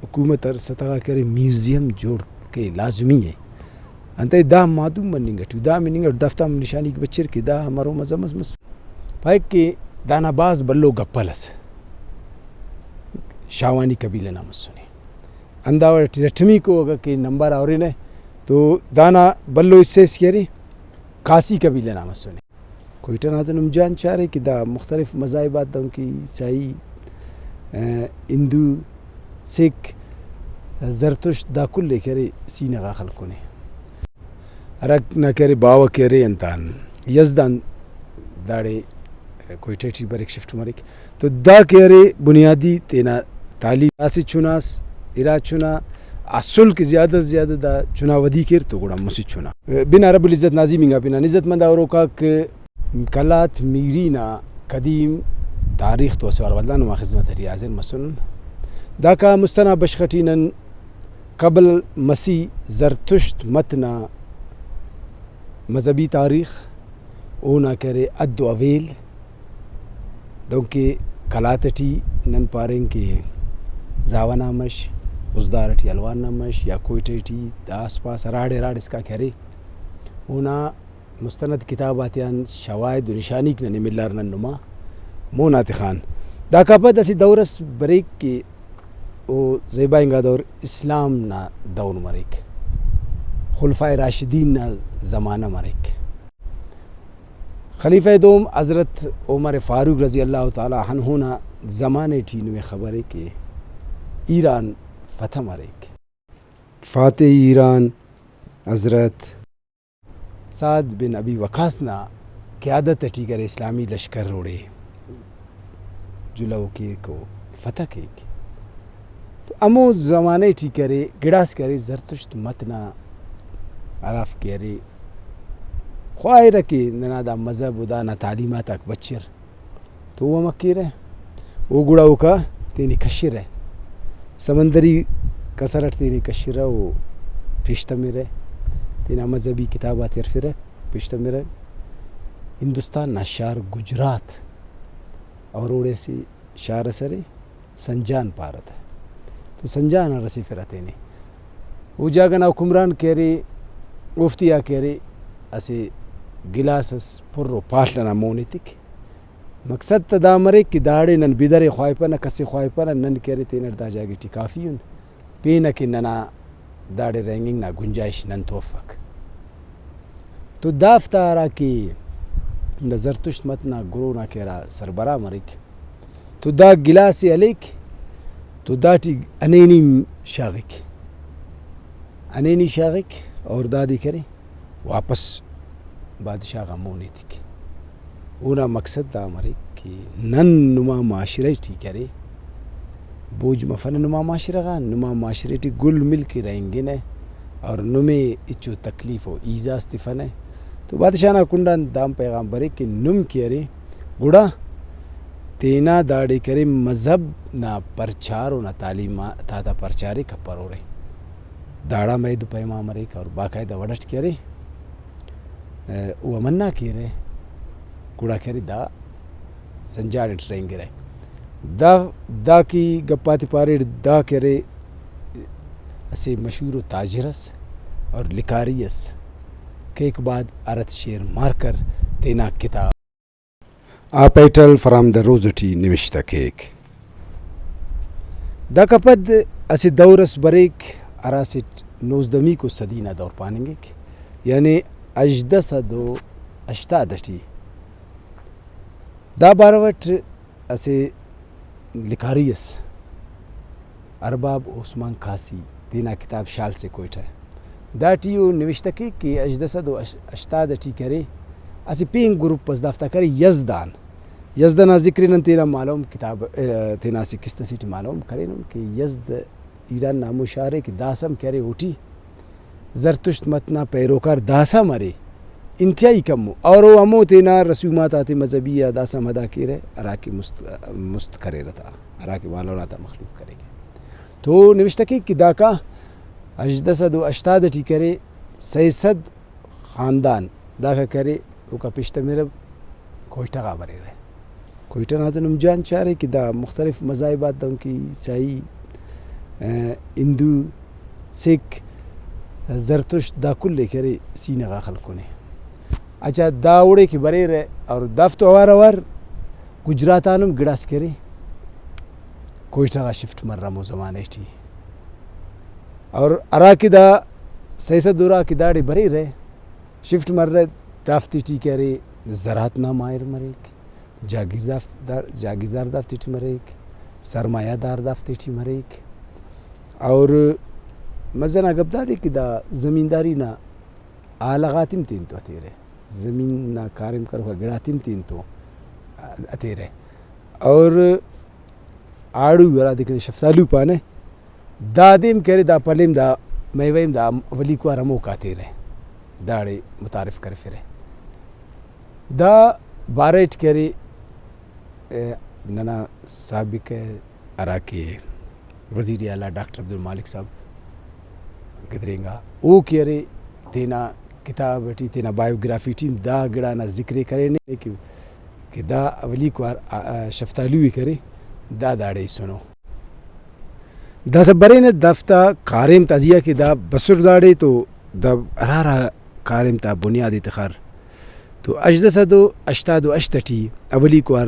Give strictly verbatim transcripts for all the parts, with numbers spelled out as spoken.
حکومت ہر سطح غا کرے میوزیم جوڑ کے لازمی ءِ۔ انتئے دا معدوم مننگ ٹی ءُ، دا مننگ ٹی دافتا ہم نشانیک بچر کہ دا امر و مزہ مس مس۔ پائک کہ دانا بھاز بھلو گپل ئس شاہوانی قبیلہ نا مسنے۔ ہندا وڑ ٹی ارٹمیکو اگہ کہ نمبر آ ہرنہ تو دانا بھلو حصہ اس کہ ارے کھاسی قبیلہ نا مسنے۔ کوئٹہ نا تو نم جان چارے کہ دا مختلف مذاہب آتا دہنکہ عیسائی، ء، ہندو، سکھ، زرتشت، دا کل ءِ کہ ارے سینہ غا خلکنے۔ ہرا نا کہ ارے باوہ کہ ارے انتان یزدان داڑے کوئٹہ ٹی بریک، شفٹ مریک۔ تو دا کہ ارے بنیادی تینا تعلیم اسہ چناس، ارا چنا اسل کہ زیادہ سے زیادہ دا چنا ودی کیر تو گڑا مسہ چنا۔ بنا رب العزت نازیم انگا پنان عزت مند آ ہروکاک قلات میری نا قدیم تاریخ تو اسہ وار ولدا نما خذمت ٹی حاضر مسن۔ داکا مست ئنا بشخ ٹی نن قبل مسیح زرتشت مت نا مذہبی تاریخ، اونا کہ ارے حد و حویل، دہنکہ قلات ٹی نن پارین کہ زاوا نا مش، خضدار ٹی حلوان نا مش یا کوئٹہ ٹی دا آس پاس ہراڑے ہراڑے اسکا کہ ارے، اونا مستند کتاب آتیان شواہد و نشانیک ننے ملار نن نما مون آ تخان۔ داکا پد اسہ دور اس بریک کہ او زیبا انگا دور اسلام نا دور مریک، خلفائے راشدین نا زمانہ مریک۔ خلیفہ دوم حضرت عمر فاروق رضی اللہ تعالی عنہ نا زمانے ٹی نمے خبرے کہ ایران فتح مریک۔ فاتح ایران حضرت سعد بن ابی وقاص نا قیادت ٹی کہ ارے اسلامی لشکر اوڑے جلہو کیک و فتح کیک۔ تو ہمو زمانہ ٹی کہ ارے گڑاس کہ ارے زرتشت مت نا ہرافک کہ ارے خواہرہ کہ ننا دا مذہب و دانا تعلیمات آک بچر۔ تو او امر کیرہ، او گڑا اوکا تینے کشرہ، سمندری کسر اٹ تینے کشرہ و پیش تمرہ، تینا مذہبی کتاب آتے ہرفرہ، پیش تمرہ۔ ہندوستان نا شار گجرات اور اوڑے اسہ شار ئس ارے سنجان پارہ تہ، تو سنجان آ رسیفرہ تینے۔ او جاگہ نا حکمران کہ ارے، اوفتیا کہ ارے اسہ گلاس ئس پر و پاڷ ئنا مون ایتک۔ مقصد تہ دا مریک کہ داڑے نن بدرے خواہپنہ، کسے خواہپنہ، نن کہ ارے تینٹ دا جاگہ ٹی کافی ان، پین اکن ننا داڑے رہینگنگ نا گنجائش نن تو افک۔ تو دافتا ہرا کہ دا زرتشت مت نا گرو نا کہ ہرا سربراہ مریک، تو دا گلاس ئے ہلیک، تو داٹی ہنینی شاغک، ہنینی شاغک اور دادے کرے واپس بادشاہ غا مون ایتک۔ اونا مقصد دا مریک کہ نن نما معاشرہ ٹی کرے بوج مفنہ، نما معاشرہ غا، نما معاشرہ ٹی گل مل کے رہینگنہ اور نمے ہچو تکلیف و ایذاس تفنہ۔ تو بادشاہ نا کنڈان دام پیغام بریک کہ نم کہ ارے گڑا تینا داڑے کرے مذہب نا پرچار اونا تعلیمات آتا پرچارے کپرورے۔ داڑا مید و پیما مریک اور باقاعدہ وڑ اٹ کہ ارے، ء، او امنا کیرہ، گڑا کہ ارے دا سنجان اٹ رہینگرہ۔ دا، دا کہ گپ آتے پاریٹ، دا کہ ارے اسہ مشہور و تاجر ئس اور لکھاری ئس، کیک بعد ارت شیر مارکر تینا کتاب آ پیٹل فرام دا روز ٹی نوشتہ کیک۔ داکا پد اسہ دور ئس بریک، ہراسٹ نوزدہمیکو صدی نا دور پاننگک، یعنی ہژدہ سد و ہشتاد ٹی۔ دا بارو اٹ اسہ لکھاری ئس ارباب عثمان کھاسی تینا کتاب شال سے کوئٹہ داٹی او نوشتہ کیک کہ ہژدہ سد و ہشتاد ٹی کرے اسہ پین گروپ ئس، دافتا کرے یزدان۔ یزدان نا ذکر ئے نن تینا مالو ہم کتاب، ء، تینا اسہ قسط ئسے ٹی مالو ہم کرینن کہ یزد ایران نا ہمو شار ء کہ داسہ ہم کہ ارے اوٹی زرتشت مت نا پیروکار داسہ ہم ارے، انتہائی کم ء۔ اور او ہمو تینا رسومات آتے مذہبی آ داسہ ہم ادا کیرہ، ہراکہ مست، مست کریرہ تا، ہراکہ مالو نا تا مخلوق کریکہ۔ تو نوشتہ کیک کہ داکا ہژدہ سد و ہشتاد ٹی کرے سئے سد خاندان داکا کرے، اوکا پیش تمرہ کوئٹہ غا بریرہ۔ کوئٹہ نا تو نم جان چارے کہ دا مختلف مذاہب آتا دہنکہ عیسائی، ہندو، سکھ، زرتشت، دا کل ءِ کہ ارے سینہ غا خلکنے۔ اچھا، دا اوڑے کہ بریرہ اور دافتو اوار اوار گجرات آن ہم گڑاس کہ ارے کوئٹہ غا شفٹ مرہ ہمو زمانہ ٹی۔ اور ہرا کہ دا سیاست دورا کہ داڑے بریرہ، شفٹ مرہ، دافتے ٹی کہ ارے زراعت نا ماہر مریک، جاگیرداف-، دار-، جاگیردار دافتے ٹی مریک، سرمایہ دار دافتے ٹی مریک۔ اور مزہ نا گپ دادے کہ دا زمینداری نا آلہ غاتم تینتو ہتیرہ، زمین نا کاریم کروکا گڑاتم تینتو ہتیرہ۔ اور آڑو ہرادے کنے شفتالو پانہ، دا دیم کہ ارے، دا پلیم، دا میوہ ایم، دا اولیکو وار ہموکا تیرہ، داڑے متعارف کرفرہ۔ دا بارہ ٹی کہ ارے، اے، ننا سابق ہرا کہ وزیر اعلیٰ ڈاکٹر عبدالمالک صاحب گدرینگا، او کہ ارے تینا کتاب ٹی، تینا بایوگرافی ٹی دا گڑا نا ذکر ءِ کرینے کہ، کہ دا اولیکو وار، آ، آ، شفتالو ءِ کرے، دا داڑے ایسنو۔ داسہ برینہ دافتا کاریم تا زیہا کہ دا بسر داڑے تو دا ہرا ہرا کاریم تا بنیاد ءِ تخار۔ تو ہژدہ سد و ہشتاد و ہشت ٹی اولیکو وار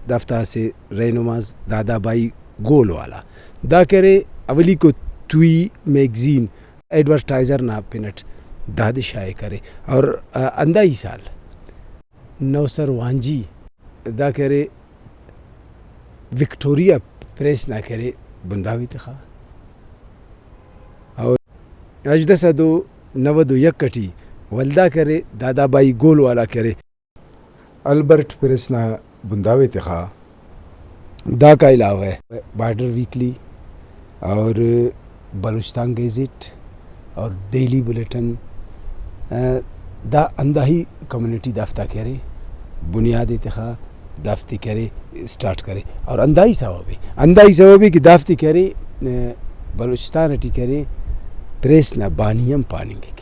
دافتا اسہ رہنماس دادا بائی گول والا دا کہ ارے اولیکو توئی میگزین ایڈورٹائزر نا پن اٹ دادے شائع کرے۔ اور، آ، ہنداہی سال نوسر وانجی دا کہ ارے وکٹوریا پریس نا کہ ارے بنداو ءِ تخا۔ اور ہژدہ سد و نود و یک ٹی ولدا کہ ارے دادا بائی گول والا کہ ارے البرٹ پریس نا بنداو ءِ تخا۔ داکا علاوہ بارڈر ویکلی اور بلوچستان گیزٹ اور ڈیلی بلیٹن، آ، دا ہنداہی کمیونٹی دافتا کہ ارے بنیاد ءِ تخا، دافتے کہ ارے اسٹارٹ کرے۔ اور ہنداہی سوب ءِ، ہنداہی سوب ءِ کہ دافتے کہ ارے، آ، بلوچستان ٹی کہ ارے پریس نا بانی ہم پاننگک۔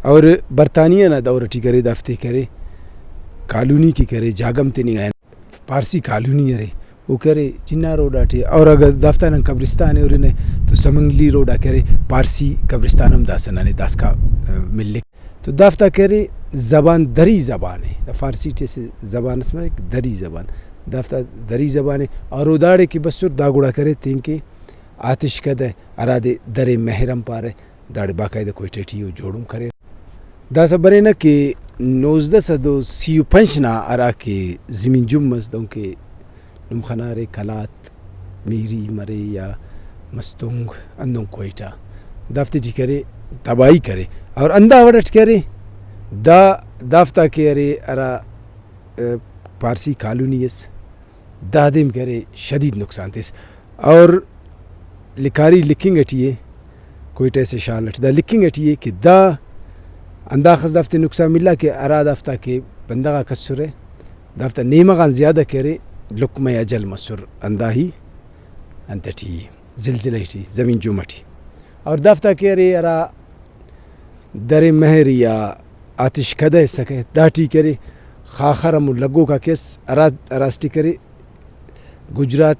اور برطانیہ نا دور ٹی کرے، دافتے کرے کالونی کہ کرے، جاگہ ہم تننگا۔ پارسی کالونی ارے، او کرے چنا روڈ آٹے، اور اگہ دافتا نن قبرستان ءِ ہرنہ تو سمنگلی روڈ آ کرے، پارسی قبرستان ہم داسہ ننے داسکا، آ، ملک۔ تو دافتا کرے زبان دری زبان ءِ، دا فارسی ٹی اسہ زبان اس مریک، دری زبان۔ دافتا دری زبان ءِ، اور او داڑے کہ بسر دا گڑا کرے تینکہ آتش کدہ، ہرادے درِ مہر ہم پارہ، داڑے باقاعدہ کوئٹہ ٹی او جوڑ ہم کریر۔ داسہ برینہ کہ نوزدہ سد و سی و پنچ نا ہرا کہ زمین جم مس، دہنکہ نم خنارے قلات میری مرے یا مستونگ، ہندن کوئٹہ، دافتے ٹی کرے تباہی کرے۔ اور ہندا وڑ اٹ کہ ارے دا، دافتا کہ ارے ہرا، آ، پارسی کالونی اس، دادیم کہ ارے شدید نقصان تس۔ اور لکھاری لکھنگ ٹی ءِ، کوئٹہ سے شال اٹ دا لکھنگ ٹی ءِ کہ دا ہنداخس دافتے نقصان ملا کہ ہرا دافتا کہ بندغ آک اسرہ، دافتا نیمہ غان زیادہ کہ ارے لقمہ اجل مسر، ہنداہی انت ٹی، زلزلہ ٹی، زمین جم ٹی۔ اور دافتا کہ ارے ہرا درِ مہر یا آتش کدہ اسکہ، داٹی کرے خاخر ہمو لگوک آ کہ اس، ہرا، ہراسٹی کرے گجرات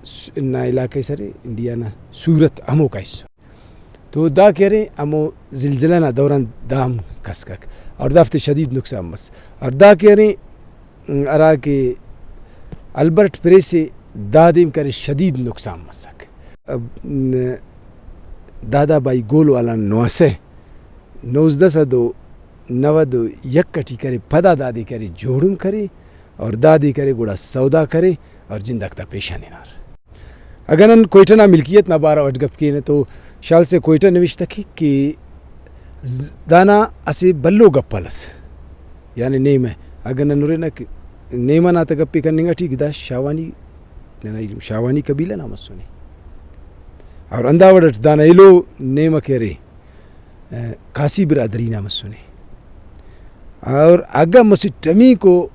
س-، نا علاقہ اس ارے، انڈیا نا سورت ہموکا حصہ۔ تو دا کہ ارے ہمو زلزلہ نا دوران دا ہم کسکک اور دافتے شدید نقصان مس۔ اور دا کہ ارے ہرا کہ البرٹ پریس ءِ، دادیم کرے شدید نقصان مسک۔ دادا بائی گول والا نواسہ نوزدہ سد و نود و یک ٹی کرے، پدا دادے کرے جوڑ ہم کرے اور دادے کرے گڑا سودا کرے اور جنداک تا پیشن ہنار۔ اگہ نن کوئٹہ نا ملکیت نا بارو اٹ گپ کینہ تو شال سے کوئٹہ نوشتہ کیک کہ ز-، دانا اسہ بھلو گپل ئس، یعنی نیمہ۔ اگہ نن ہرنہ کہ نیمہ نا تہ گپے کننگ ٹی کہ دا شاہوانی، ننا ایلم شاہوانی قبیلہ نا مسنے۔ اور ہندا وڑ اٹ دانا ایلو نیمہ کہ ارے، کھاسی برادری نا مسنے۔ اور اگہ مسہ ٹمیکو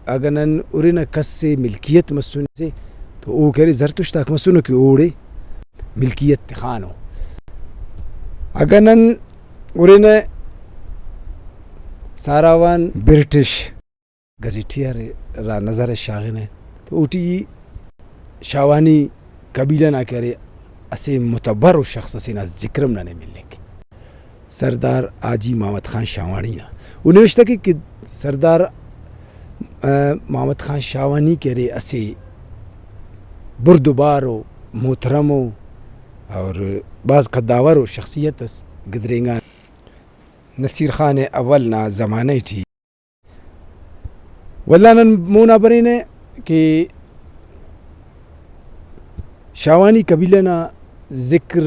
اگہ نن ہرنہ کس سے ملکیت مسنے سے تو او کہ ارے زرتشت آک مسنو کہ اوڑے ملکیت تخانو۔ اگہ نن ہرنہ ساراوان برٹش گزیٹیئر ہرا نظر ئے شاغنہ تو اوٹی شاہوانی قبیلہ نا کہ ارے اسہ معتبر ءُ شخص اسے نا ذکر ہم ننے ملک۔ سردار حاجی محمد خان شاہوانی نا۔ او نوشتہ کیک کہ سردار، آ، محمد خان شاہوانی کہ ارے اسہ بردبار ءُ محترم ءُ اور بھاز قدآور ءُ شخصیت اس گدرینگان۔ نصیر خان اول نا زمانہ ٹی۔ ولدا نن مونا برینہ کہ شاہوانی قبیلہ نا ذکر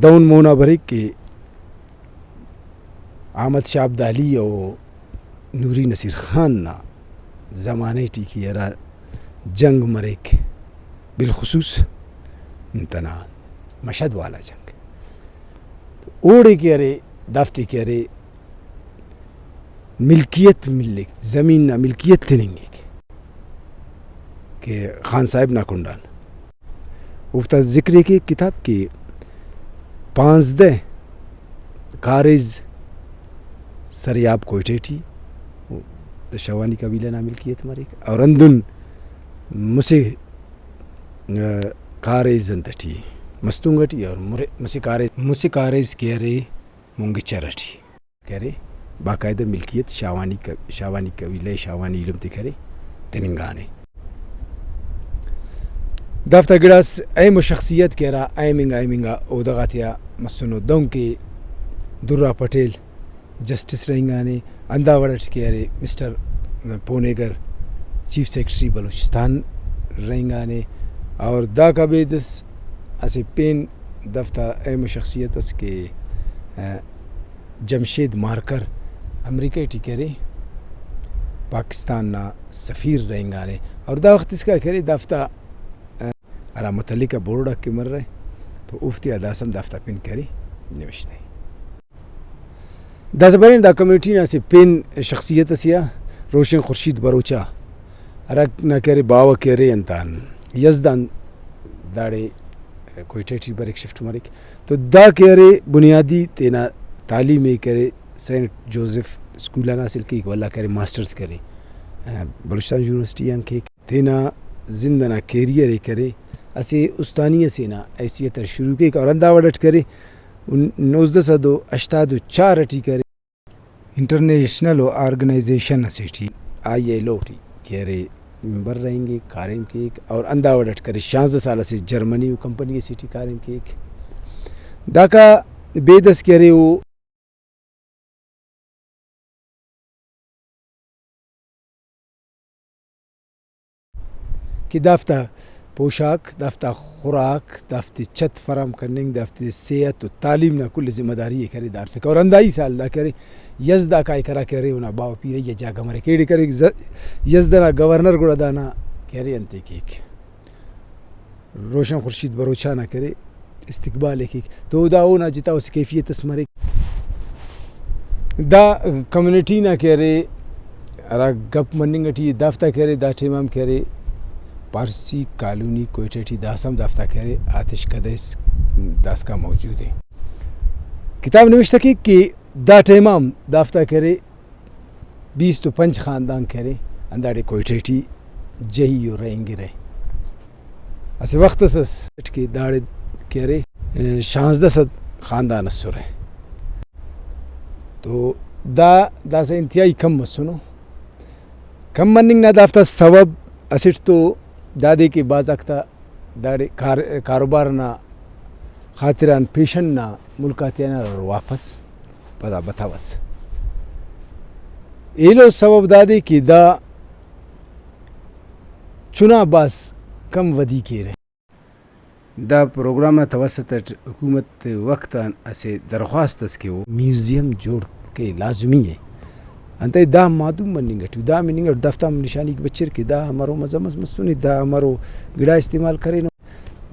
دہن مونا بریک کہ احمد شاہ ابدالی و نوری نصیر خان نا زمانہ ٹی کہ ہرا جنگ مریک، بالخصوص انت ئنا مشہد والا جنگ، اوڑے کہ ارے، دافتے کہ ارے، ملکیت ملک، زمین نا ملکیت تننگک کہ خان صاحب نا کنڈان۔ اوفتا ذکر ءِ کیک کتاب کہ پانزدہ کاریز سریاب کوئٹہ ٹی شاہوانی قبیلہ نا ملکیت مریک، اور ہندن مسہ، آ، کاریز انت ٹی مستونگ ٹی، اور مرے-، مسہ کاریز، مسہ کاریز کہ ارے مونگچر ٹی۔ کرے، باقاعدہ ملکیت شاہوانی ق-، شاہوانی قبیلہ، شاہوانی ایلم تے کرے، تننگانے۔ دافتا گڑاس اہم ءُ شخصیت کہ ہرا اہم انگا اہم انگا عہدہ غاتیا مسنو، دہنکہ درا پٹیل جسٹس رہینگانے، ہندا وڑ اٹ کہ ارے مسٹر پونیگر چیف سیکرٹری بلوچستان رہینگانے، اور داکا بیدس اسہ پین دافتا اہم ءُ شخصیت اس کہ، آ، جمشید مارکر امریکہ ٹی کرے، پاکستان نا سفیر رہینگانے، اور دا وخت اسکا کرے دافتا، آ، ہرا متعلقہ بورڈ آک کہ مرہ تو اوفتیا داسہ ہم دافتا پن کرے نوشتہ ءِ۔ داسہ برین دا کمیونٹی نا اسہ پین شخصیت اسے آ روشن خورشید بروچا، ہرا نا کہ ارے باوہ کہ ارے انتان یزدان داڑے کوئٹہ ٹی بریک، شفٹ مریک۔ تو دا کہ ارے بنیادی تینا تعلیم ءِ کہ ارے سینٹ جوزف اسکول آن حاصل کیک، ولدا کہ ارے ماسٹرز کرے، آ، بلوچستان یونیورسٹی آن کیک۔ تینا زند ئنا کیریئر ءِ کہ ارے اسہ استانی ئسے نا حیثیت اٹ شروع کیک، اور ہندا وڑ اٹ کہ ارے نوزدہ سد و ہشتاد و چار ٹی کہ ارے انٹرنیشنل آرگنائزیشن اسے ٹی، آئی ایل او ٹی کہ ارے ممبر رہینگک، کاریم کیک، اور ہندا وڑ اٹ کرے شانزدہ سال اسہ جرمنی و کمپنی اسے ٹی کاریم کیک۔ داکا بیدس کہ ارے او کہ دافتا پوشاک، دافتا خوراک، دافتے چھت فراہم کننگ، دافتے صحت و تعلیم نا کل ذمہ داری ءِ کرے دا ہرفک۔ اور ہندا ہی سال دا کہ ارے یزد آ کائک ہرا کہ ارے اونا باوہ پیرئی آ جاگہ مریک، ایڑے کرے ز-، یزد ئنا گورنر گڑا دانا کہ ارے انتے کیک۔ روشن خورشید بروچا نا کرے استقبال ءِ کیک، تو دا اونا جتا اسہ کیفیت اس مریک۔ دا کمیونٹی نا کہ ارے ہرا گپ مننگ ٹی ءِ، دافتا کہ ارے دا ٹائم آن کہ ارے پارسی کالونی کوئٹہ ٹی داسہ ہم دافتا کہ ارے آتش کدہ اس داسکان موجود ءِ۔ کتاب نوشتہ کیک کہ دا ٹائم آن دافتا کہ ارے بیست و پنچ خاندان کہ ارے ہنداڑے کوئٹہ ٹی جہی و رہینگرہ۔ اسہ وخت اس ئس کہ داڑے کہ ارے، شانزدہ سد خاندان اسرہ۔ تو دا داسہ انتہائی کم مسنو۔ کم مننگ نا دافتا سوب اسٹ تو دادے کہ بھاز آک تا داڑے کار-، کاروبار نا خاطران پیشن نا ملک آتیان ہرور واپس پدا بتوس۔ ایلو سوب دادے کہ دا چنا بھاز کم ودی کیرہ۔ دا پروگرام نا توسط اٹ حکومت وقت آن اسہ درخواست اس کہ او میوزیم جوڑ کے لازمی ءِ۔ انتئے دا معدوم مننگ اٹی، دا مننگ اٹ دافتا ہم نشانیک بچر کہ دا امرو مزہ مس مسنے، دا امرو گڑا استعمال کرینو۔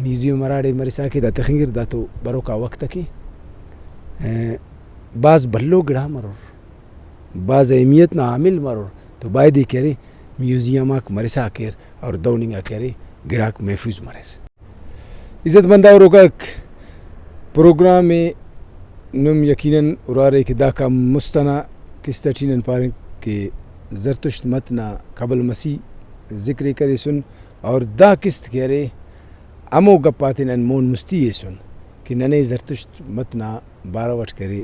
میوزیم ہراڑے مرسا کہ دا تخنگر، دا تو بروکا وخت کہ، ءِ، بھاز بھلو گڑا مرور، بھاز اہمیت نا حامل مرور، تو بایدے کہ ارے میوزیم آک مرسا کیر اور دہن انگا کہ ارے گڑاک محفوظ مریر۔ عزت مند آ ہروکاک، پروگرام ءِ نم یقیناً ہرارے کہ داکان مست ئنا قسط ٹی نن پارین کہ زرتشت مت نا قبل مسیح ذکر ءِ کریسن، اور دا قسط کہ ارے ہمو گپ آتے نن مون مستی ایسن کہ ننے زرتشت مت نا بارو اٹ کرے،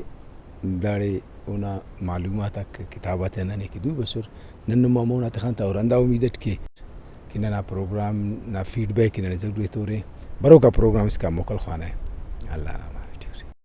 داڑے اونا معلومات آک کتاب آتیا ننے کہ دو بسر۔ نن نما مون آ تخانتہ اور ہندا امید اٹ کہ، کہ ننا پروگرام نا فیڈ بیک ننے ضرور ایتورے۔ بروکا پروگرام اسکان موکل خوانہ۔ اللہ نا